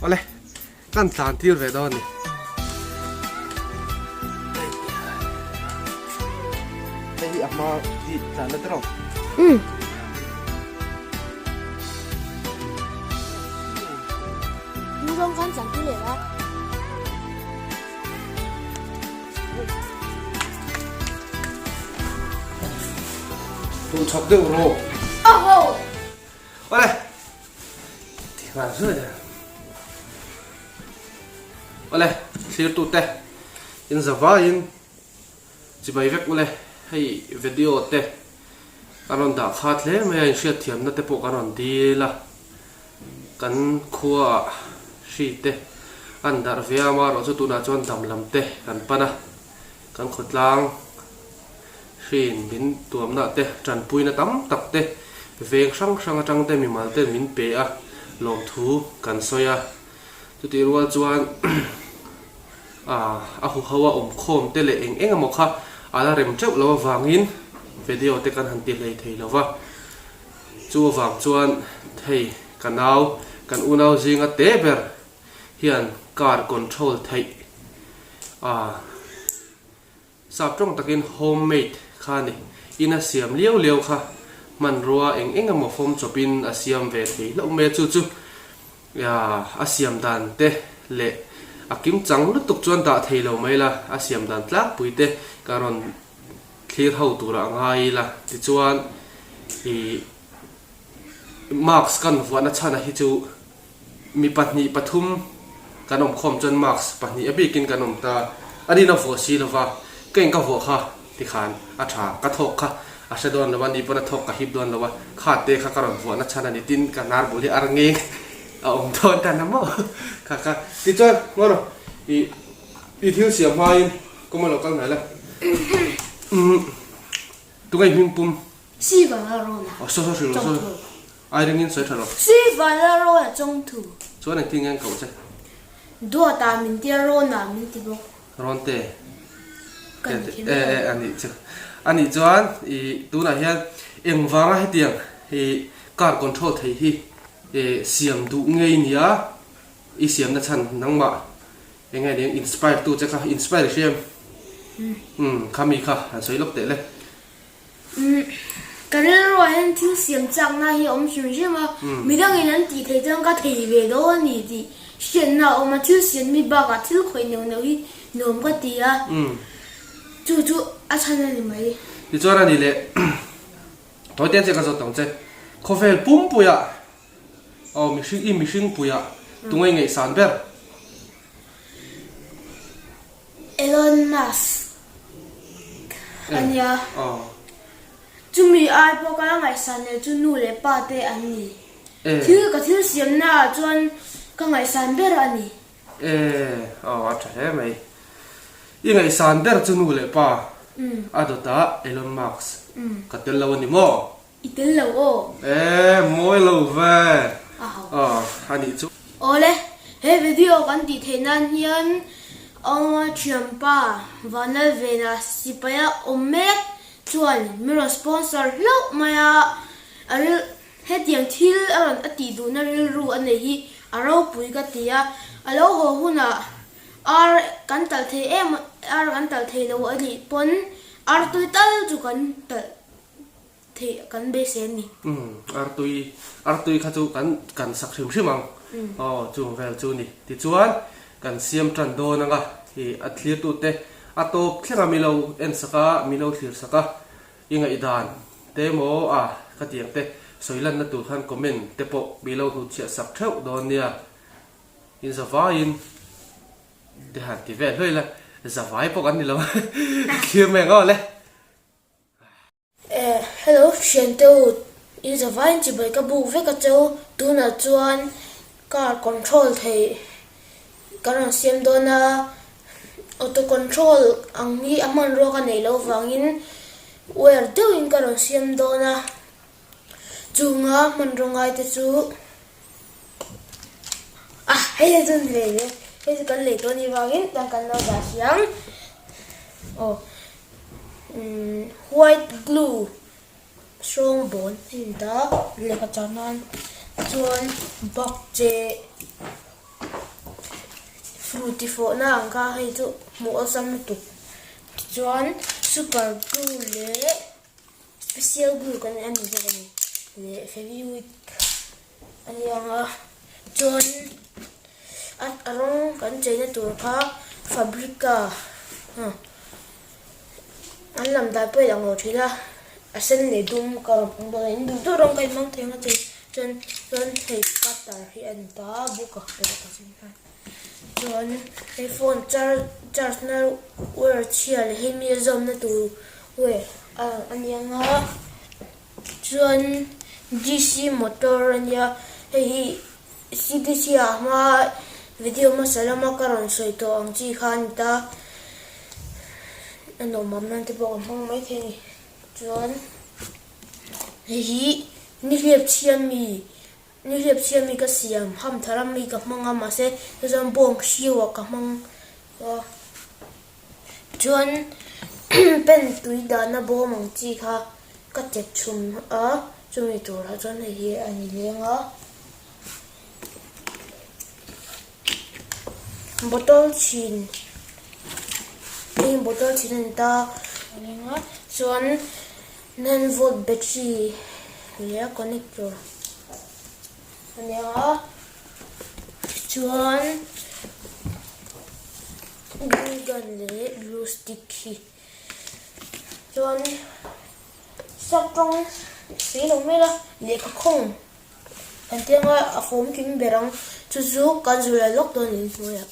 Awle, kan tlan tir ve dawn a ni. Hei hi a hma hi tlan na tiraw? Umm. Hnung zawng khan tlan tir leh la. Tun chhak deuh rawh. Aho! Awle! Ti nghal zui a. Awle, thlirtute in za vaiin chibai vek ule. Hei video te kan rawn dah khat hle mai a, inhriatthiamna te pawh kan rawn dil a. Kan khuaah hri te an darh ve a, amaherawhchu tunah chuan dam lam te kan pan a, kan khawtlang hriin min tuamna te, tanpuina tam tak te, veng hrang hrang atang te mimal ten min pe a, lawmthu kan sawi a. Chutih rual chuan a huho a awmkhawm te leh eng eng emaw kha a la rem teuh lo avangin video te kan han ti hlei thei lo va. Chu avang chuan hei ka nau, kan unau zinga te ber hian car control theih a sap tawng takin home made kha a ni. In a siam liau liau kha hmanrua eng eng emaw fawm chawpin a siam ve thei hlauh mai a, chu chu a siam dan te leh a kimchang lutuk chuan dah thei lo mai la, a siam dan tlangpui te ka rawn Thlir ho tura a ngai ila tichuan ih mask kan vuahna chhana hi chu mi pahnih pathum kan awm khawm chuan mask pahnih a bikin kan awm ta a rin a vuah si lova ka eng ka vuah kha tikhan a tha ka thawk kha a hre dawn lo a ni pawn a thawk ka hip dawn lo a kha te kha ka rawn vuahna chhan a ni tin ka hnar bul hi a rngeng a awm dawn tan a maw kha kha tichuan ngaw rawh ih i thil siam hmain Kum a lo kal hnai le. Umm tunge i hming pum? Sivala Rawna. Aw saw saw hrilh rawh saw. Ai ringin sawi tha rawh. Sivala Rawna chawngthu. Chuan engtin nge an koh che? Duata min tia Rawna min ti bawk. Rawnte. Ka ni kher E e anih chu. Anih chuan i tunah hian engvanga hetiang i car control thei hi i siam duh ngei nia i siamna chhan nangmah Eng nge eng inspire tu che kha inspire i hria em? Umm kha mi kha han sawi lawk teh le. Umm ka rilruah hian thil siam chakna hi a awm hrim hrim a, midangin an tih theih chuan ka thei ve dawn a ni tih hriatna a awm a, thil siam mi bakah thil khawih neuh neuh hi nuam ka ti a, chu chu a chhan a ni mai. Tichuan a ni leh tawi te che ka zawt ang che, khawvel pumpuiah Aw mihring i mihring puiah tunge ngaihsan ber? Elon Musk a nia. Chumi ai pawh ka la ngaihsan leh chu nu leh pa te an ni. Thil ka thil siamna ah chuan ka ngaihsan ber a ni. E, aw a tha hle mai. I ngaihsan ber chu nu leh pa a dawtah Elon Musk ka tel lo a ni maw? I tel lo aw. E, mawi lo ve. Aw, a nih chu. Awle, he video kan tih theih nan hian Awnga thianpa Vanlalvena sipaia awm mek chuan min rawn sponsor hlauh mai a, a ril hetiang thil a rawn a tih duhna rilru a nei hi a ropui ka ti a, a lo haw hunah ar kan talh thei em ar kan talh thei lo a nih pawn ar tui tal chu kan talh Theih kan beisei a ni. Umm, artui, artui kha chu kan kan sak hrim hrim ang. Aw, chung vel chu ni. Tichuan, kan siam tan dawn anga i a thlirtute a tawp thleng a milo en sak a, milo thlir sak a, i ngaihdan te maw a ka ti ang te sawi lanna tur khan comment te pawh milo hnutchhiah sak theuh dawn nia. In zavaiin te han ti vel hlawih la, zavai pawh kan ni lo a, thlir mai ang aw le. Eh, hello thiante u, in zavaiin chibai ka buk vek a cheu, tunah chuan car control theih kan rawn siam dawn a, auto control ang hi a hmanrua ka neih loh vangin wire deuhin ka rawn siam dawn a, chunga hmanraw ngai te chu ah hei hi chu ni leh hle, hei chu kan lei tawh a nih vangin tan kan lo dah hriang aw. White glue hrawng bawn a in ta lehkha chah nan chuan bak che. Frooti fawhna ang kha hei chu hmuh awlsam lutuk. Tichuan super glue leh special glue kan a ni bawk a ni leh fevikwik a ni ang a chuan a rawng kan cheina tur kha fabrica huh an lam dan pawh a inang lo thin a a sen leh dum ka rawn hmang dawn a in duh duh rawng ka inhmang thei ang a chei chuan chuan hei cutter hi a ni ta a book a Chuan hei phone charge na wire chhia leh hei mi a zawmna tur wire a ni ang a chuan D_C motor a nia hei hi C_D_C ah hma video hmasa lama ka rawn sawi tawh ang chi kha a ni ta a nuam nan te pawh ka hmang maithei a ni chuan hei hi nihliap chhia mi. Ni hriat chhia mi ka siam, ham thar a mi ka hmang a, mahse chu chuan bawng hriau ah ka hmang a, chuan pen tui dahna bawm ang chi kha ka chep chhum a, chumi turah chuan hei hi a ni leng a, bottle chhin hei bottle chhin a ni ta a leng a, chuan. 9 volt battery leh a connector a nia a chuan glue gun leh glue stick hi chuan sap tawng si lo mai la lehkha khawng kan tih anga a fawm kim ber ang chu chu kan zir lawk dawn a ni hnuaiah.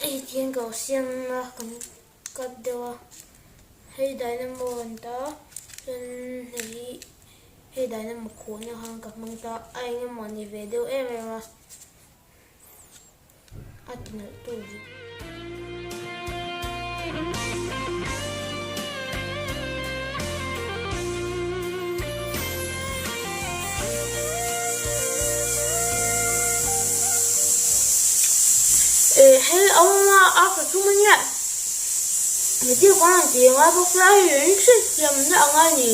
Hei hian ka siam a kan cut deuh a hei dynamo an ta chuan hei hi hei dynamo khuhna khan ka hmang ta a eng emaw ni ve deuh em em a a ti nalh tu hi. Hei a awm a a ka tum a nia video ka rawn ti ngai bawk sia hei in hriatthiamna a ngai ni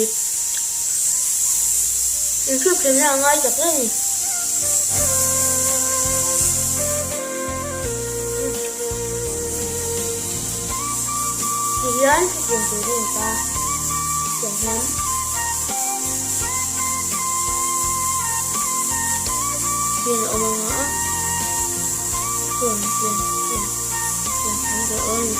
in hriatthiamna a ngai tak a ni. Tihian hetiang tur hi a ni ta tiang hian. Hian a awm ang a chuan tiang tiang tiang an zawh a ni.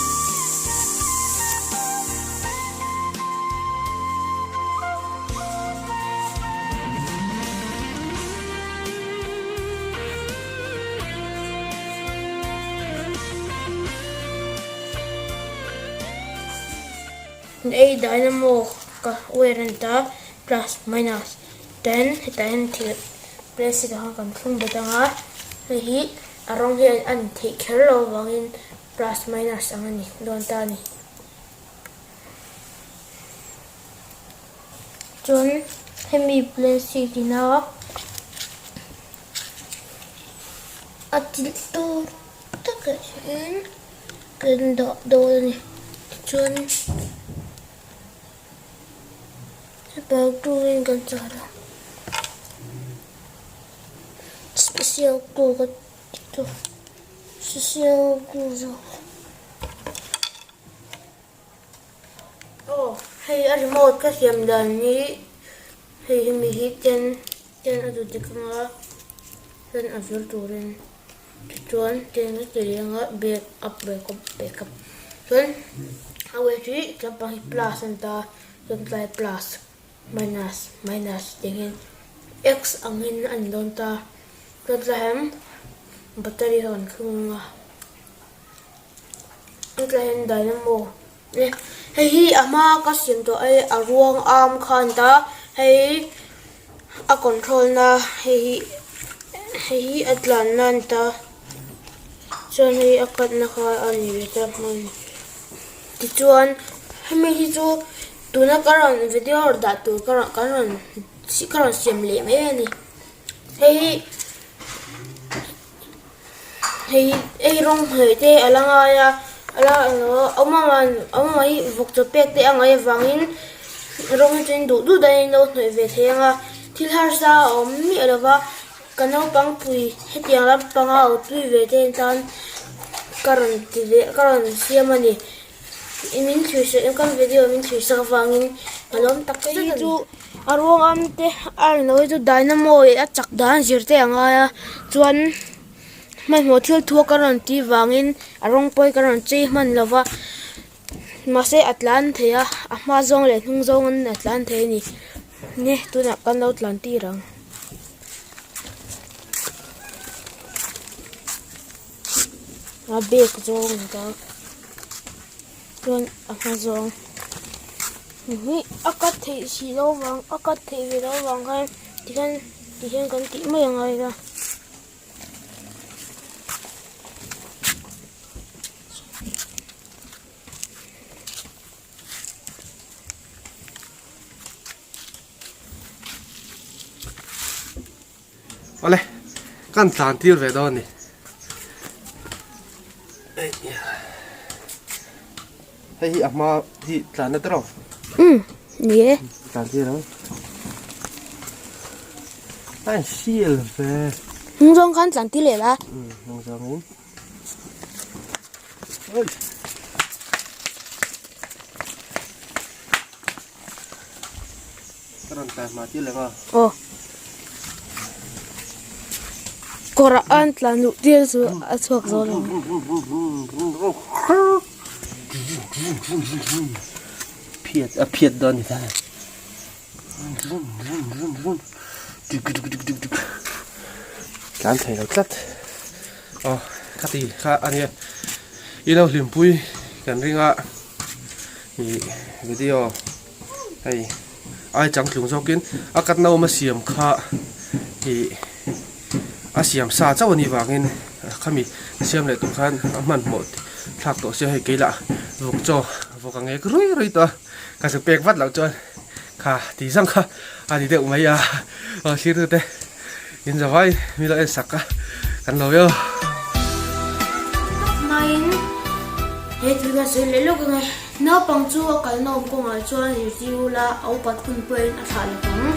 Ei dynamo ka wire a ni ta plus minus ten hetah hian thil plastic ah khan kan thlung bet ang a hei hi a rawng hi a ni theih kher lo avangin plus minus ang a ni dawn ta a ni. Chuan hemi plastic ina a tilh tur takah hian kan dah dawn a ni tichuan hepa turin kan char a special glue ka tih chu special glue zawk. Aw hei a remote ka siam dan hi hei hemi hi ten ten a duh dik anga chuan a vir turin tichuan ten a ti leng a back up back up back up chuan. A weight hi lampang hi plus a ni ta chuan tlai plus minus minus tih hian x angin a ni dawn ta chuan tlai hian battery kha kan thlung a tlai hian dynamo hei hi a hma ka siam tawh a a ruang am kha a ni ta hei a control na hei hi hei hi a tlanna a ni ta. Chuan hei a katna kha a ni ve ta hman tichuan hemi hi chu tuna ka rawn video rawn dah tur ka rawn kan rawn ka rawn siam leh mai a ni hei hi hei hi rawng hnawih te a la ngai a a la awm a hi vawk chaw pek te a ngaih avangin rawng hi chuan duh duh danin lo hnawih ve thei ang a thil harsa a awm miah lo va. Ka naupang pui hetiang lampanga aw tui ve te tan ka rawn ti ve ka rawn siam a ni. Min thlir sak kan video min thlir sak avangin ka lawm tak zet a ni. Chu a ruang am te a rawn lo hi chu dynamo leh a chak dan zir te a ngai a chuan hmanhmawh thil thu a ka rawn tih vangin a rawng pawh hi ka rawn chei hman lo va mahse a tlan thei a a hma zawng leh hnung zawngin a tlan thei a ni. Ni tunah kan lo tlan tir ang. A bag zawng a ni ta chuan a hma zawng hi a cut theih si loh vang a cut theih ve loh vang khan tikhian tihian kan tih mai a ngai a. Awle kan tlan tir ve dawn a ni hei hi a hma hi tlan na tawh umm ni e tlan tir ang a in sial ve hnung zawng khan tlan tir leh la umm hnung zawng in. Aw kawrah an tlan luh tir chu a chhuak zo lo. Phiat a phiat dawn ni ta. Tlan thei lo tlat. Aw khati kha a nia i lo hlimpui kan ring a ih video hei ai changtlung zawkin a kat naum a siam kha ih a siam sa chauh a nih vangin khami siam leh tur khan a hmanhmawh thlak tawh sia hei keilah vawk chaw vawk a ngek rui rui tawh a ka zu pek vat loh chuan kha tih zang kha a ni deuh mai a aw thlir tute in zavai mi lo en sak a kan lo viau. Tawp hmain he thil kha sawi leh lawk ang e. Naupang chu a kalna awm kawngah chuan zirtir ula a upat hun pawhin a thlah lo vang.